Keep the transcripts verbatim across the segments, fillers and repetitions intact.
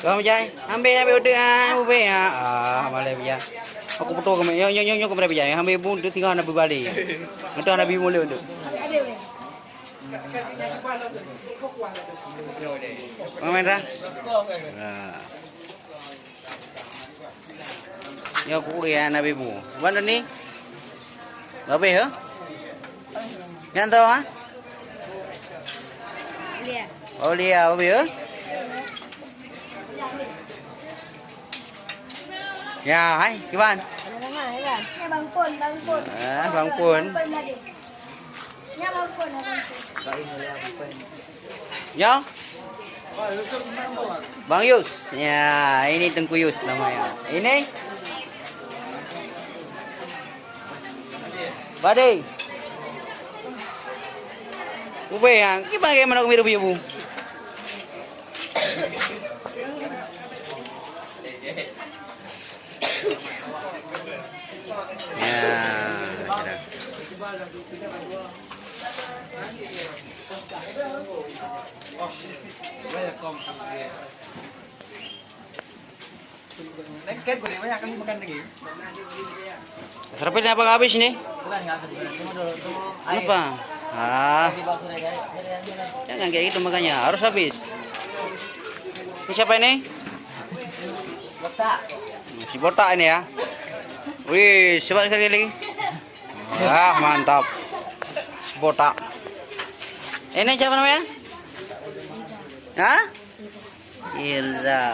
Kau mejai, ambil, ambil udeueng, ah, ubé, ah. Ah, malai mejai. Aku betul kami. Yo, yo, yo, yo, kami mejai. Ambil bun tu tinggal nak berbalik. Betul nak bimula tu. Pemain dah. Nah. Nyoe kueh ya Nabi bu. Wan ni. Babe ha? Nyan tau ha? Dia. Oh dia babe ha? Ya, hai, kiban. Ya, Bang Pun, Bang Pun. Ah, Bang Pun. Bang Pun tadi. Ya, Bang Pun, Bang Pun. Ya? Bang Yus. Ya, ini Tengku Yus namanya. Ini? Bade. Ubé yang, ini bagaimana kami rubi bu? Ya, sudah. Serapin apa habis ni? Kenapa? Ah. Jangan kayak gitu makanya, harus habis. Ini siapa ini? Si botak ini ya. Wih, coba sekali lagi. Ah, mantap. Si botak. Ini siapa namanya? Hah? Ilza.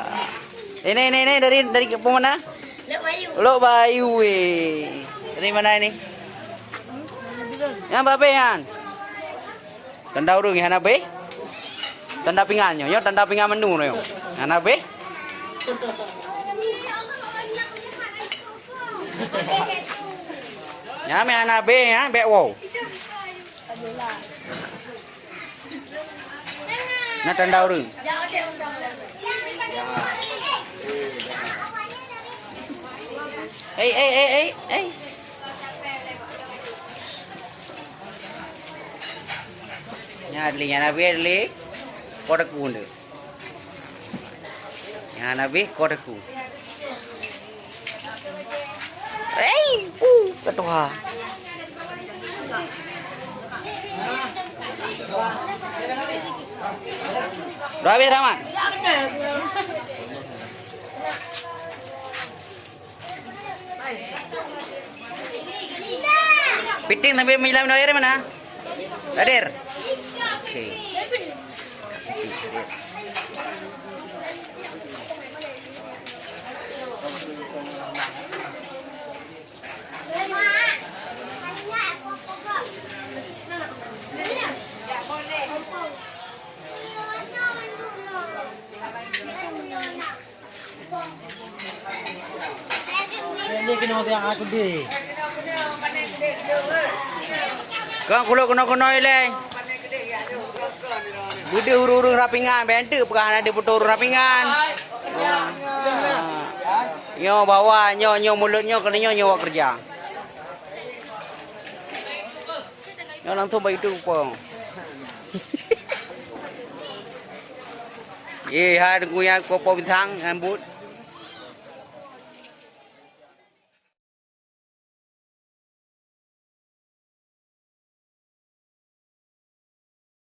Ini, ini, ini dari, dari kampung mana? Lok Bayu. Lok Bayu, eh. Dari mana ini? Yang babe kan? Tanda ureueng hana beh? Tanda pingan nyoe, nyoe tanda pingan menu nyoe. Hana beh? Nyan meuhana beh, ya, bek wow. Na tanda ureueng. Ei, ei, ei, ei, ei. Nyan Adli, nyan Abi Adli. Kau deku nde. Nyan Abi, kau deku. Hei, uh, ketua. Dah habis, Rahmat? Piting sampai milam air mana? Hadir. Oke. Ini kena sayang aku deh. Kang kulo kena-kena ilai. Beudeuh ureueng-ureueng rapingan, bèk enteuk peugah hana dipeutoe ureueng rapingan. Nyoe bawa, nyoe, nyoe mulut nyoe, keuneuk nyoe, nyoe wak keureuja. Nyoe langsung bak YouTube po. Ye, hai Teungku nyan, po bintang, rambut.